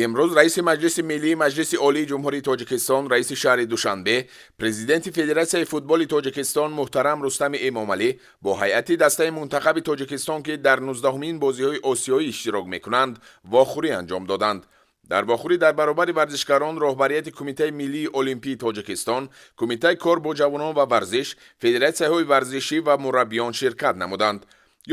Имрӯз раиси Маҷлиси Миллии Маҷлиси Олии Ҷумҳурии Тоҷикистон, раиси шаҳри Душанбе, президенти Федератсияи футболи Тоҷикистон муҳтарам Рустами Эмомалӣ бо ҳайати дастаи мунтахаби Тоҷикистон, ки дар 19-умин бозиҳои осиёӣ иштирок мекунанд, вохӯрӣ анҷом доданд. Дар вохӯрӣ дар баробари варзишгарон роҳбарияти Кумитаи миллии олимпии Тоҷикистон, Кумитаи кор бо ҷавонон ва варзиш, федератсияҳои варзишӣ ва мураббиён ширкат намуданд.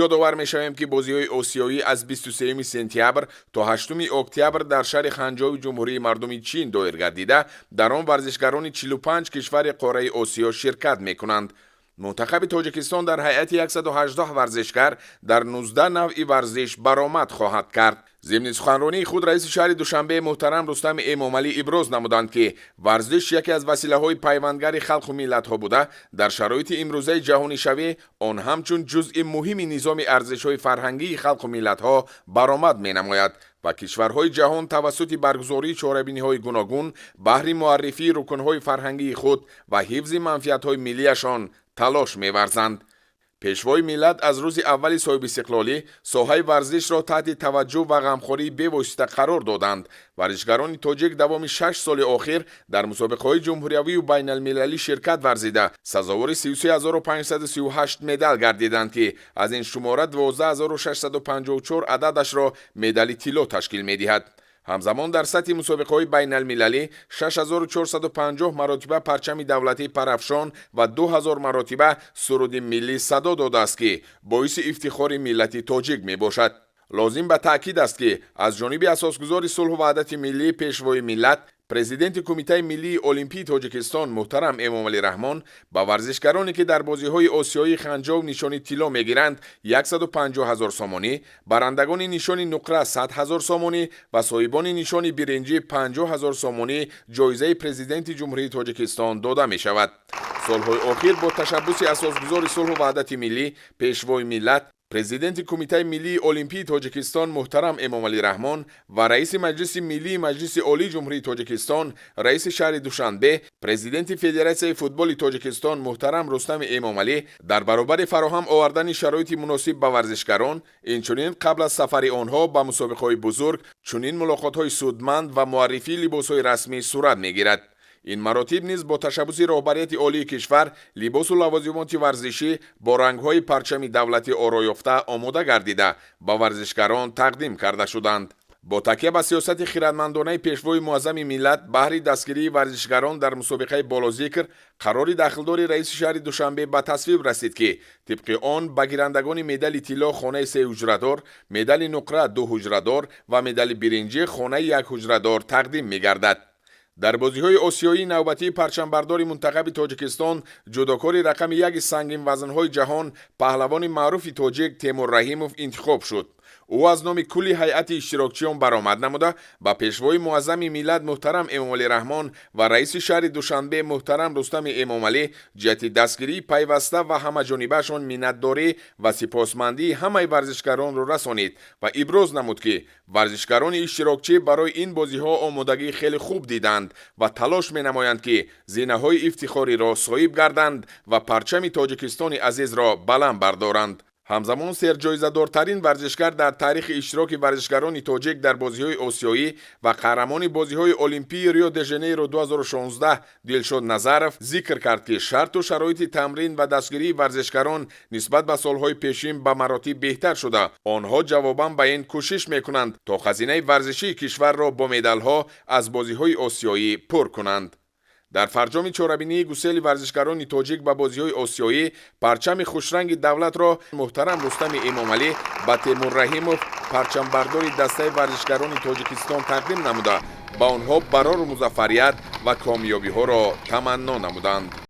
Ёдовар мешавем, ки бозиҳои осиёӣ аз 23 сентябр то 8 октябр дар шаҳри Ханҷови Ҷумҳурии Мардуми Чин доир гардида, дар он варзишгарони 45 кишвари қораи Осиё ширкат мекунанд. Мунтахаби Тоҷикистон дар ҳайати 118 варзишгар дар 19 навъи варзиш баромад хоҳад кард. Зимни суханронии худ раиси шаҳри Душанбе муҳтарам Рустами Эмомалӣ иброз намуданд, ки варзиш яке аз василаҳои пайвандгари халқу миллатҳо буда, дар шароити имрӯзаи ҷаҳонишавӣ он ҳамчун ҷузъи муҳими низоми арзишҳои фарҳангии халқу миллатҳо баромад менамояд ва кишварҳои ҷаҳон тавассути баргузории чорабиниҳои гуногун баҳри муаррифии рукнҳои фарҳангии худ ва ҳифзи манфиатҳои миллиашон талош меварзанд. Пешвои миллат аз рӯзи аввали соҳибистиқлолӣ соҳаи варзишро таҳти таваҷҷӯҳ ва ғамхории бевосита қарор доданд. Варзишгарони тоҷик давоми 6 соли охир дар мусобиқаҳои ҷумҳуриявию байналмилалӣ ширкат варзида, сазовори 33 538 медал гардиданд, ки аз ин шумора 12 654 ададашро медали тилло ташкил медиҳад. Ҳамзамон дар сатҳи мусобиқаҳои байналмилалӣ 6450 маротиба парчами давлатӣ парафшон ва 2000 маротиба суруди миллӣ садо додааст, ки боиси ифтихори миллати тоҷик мебошад. Лозим ба таъкид аст, ки аз ҷониби асосгузори сулҳу ваҳдати миллӣ, пешвои миллат, президенти Кумитаи миллии олимпии Тоҷикистон муҳтарам Эмомалӣ Раҳмон ба варзишгароне, ки дар бозиҳои осиёии Ханҷов нишони тилло мегиранд, 150 ҳазор сомонӣ, барандагони нишони нуқра 100 ҳазор сомонӣ ва соҳибони нишони биринҷӣ 50 ҳазор сомонӣ ҷоизаи Президенти Ҷумҳурии Тоҷикистон дода мешавад. Солҳои охир бо ташаббуси асосгузори сулҳу ваҳдати миллӣ, пешвои миллат, президенти Кумитаи миллии олимпии Тоҷикистон муҳтарам Эмомалӣ Раҳмон ва раиси Маҷлиси Миллии Маҷлиси Олии Ҷумҳурии Тоҷикистон, раиси шаҳри Душанбе, президенти Федератсияи футболи Тоҷикистон муҳтарам Рустами Эмомалӣ дар баробари фароҳам овардани шароити муносиб ба варзишгарон, инчунин қабл аз сафари онҳо ба мусобиқаҳои бузург чунин мулоқотҳои судманд ва муаррифии либосҳои расмӣ сурат мегирад. Ин маротиб низ бо ташаббуси роҳбарияти олии кишвар либосу лавозимоти варзишӣ бо рангҳои парчами давлатӣ ороёфта омода гардида, ба варзишгарон тақдим карда шуданд. Бо такя ба сиёсати хирадмандонаи пешвои муаззами миллат баҳри дастгирии варзишгарон дар мусобиқаи болозикр қарори дахлдори раиси шаҳри Душанбе ба тасвиб расид, ки тибқи он ба гирандагони медали тилло хонаи сеҳуҷрадор, медали нуқра дуҳуҷрадор ва медали биринҷӣ хонаи якҳуҷрадор тақдим мегардад. Дар бозиҳои осиёии навбатии парчамбардори мунтахаби Тоҷикистон, ҷудокори рақами яки сангинвазнҳои ҷаҳон, паҳлавони маъруфи тоҷик Темур Раҳимов интихоб шуд. Ӯ аз номи кулли ҳайати иштирокчиён баромад намуда, ба пешвои муаззами миллат муҳтарам Эмомалӣ Раҳмон ва раиси шаҳри Душанбе муҳтарам Рустами Эмомалӣ ҷиҳати дастгирии пайваста ва ҳамаҷонибаашон миннатдорӣ ва сипосмандии ҳамаи варзишгаронро расонид ва иброз намуд, ки варзишгарони иштирокчӣ барои ин бозиҳо омодагии хеле хуб диданд ва талош менамоянд, ки зинаҳои ифтихориро соҳиб гарданд ва парчами Тоҷикистони азизро баланд бардоранд. Ҳамзамон серҷоизадортарин варзишгар дар таърихи иштироки варзишгарони тоҷик дар бозиҳои осиёӣ ва қаҳрамони бозиҳои олимпии Рио де Жанейро 2016 Дилшод Назаров зикр кард, ки шарту шароити тамрин ва дастгирии варзишгарон нисбат ба солҳои пешин ба маротиб беҳтар шуда, онҳо ҷавобан ба ин кӯшиш мекунанд, то хазинаи варзишии кишварро бо медалҳо аз бозиҳои осиёӣ пур кунанд. Дар фарҷоми чорабинии гусели варзишгарони тоҷик ба бозиҳои осиёӣ парчами хушранги давлатро муҳтарам Рустами Эмомалӣ ба Темур Раҳимов, парчамбардори дастаи варзишгарони Тоҷикистон, тақдим намуда, ба онҳо барору музаффарият ва комёбиҳоро таманно намуданд.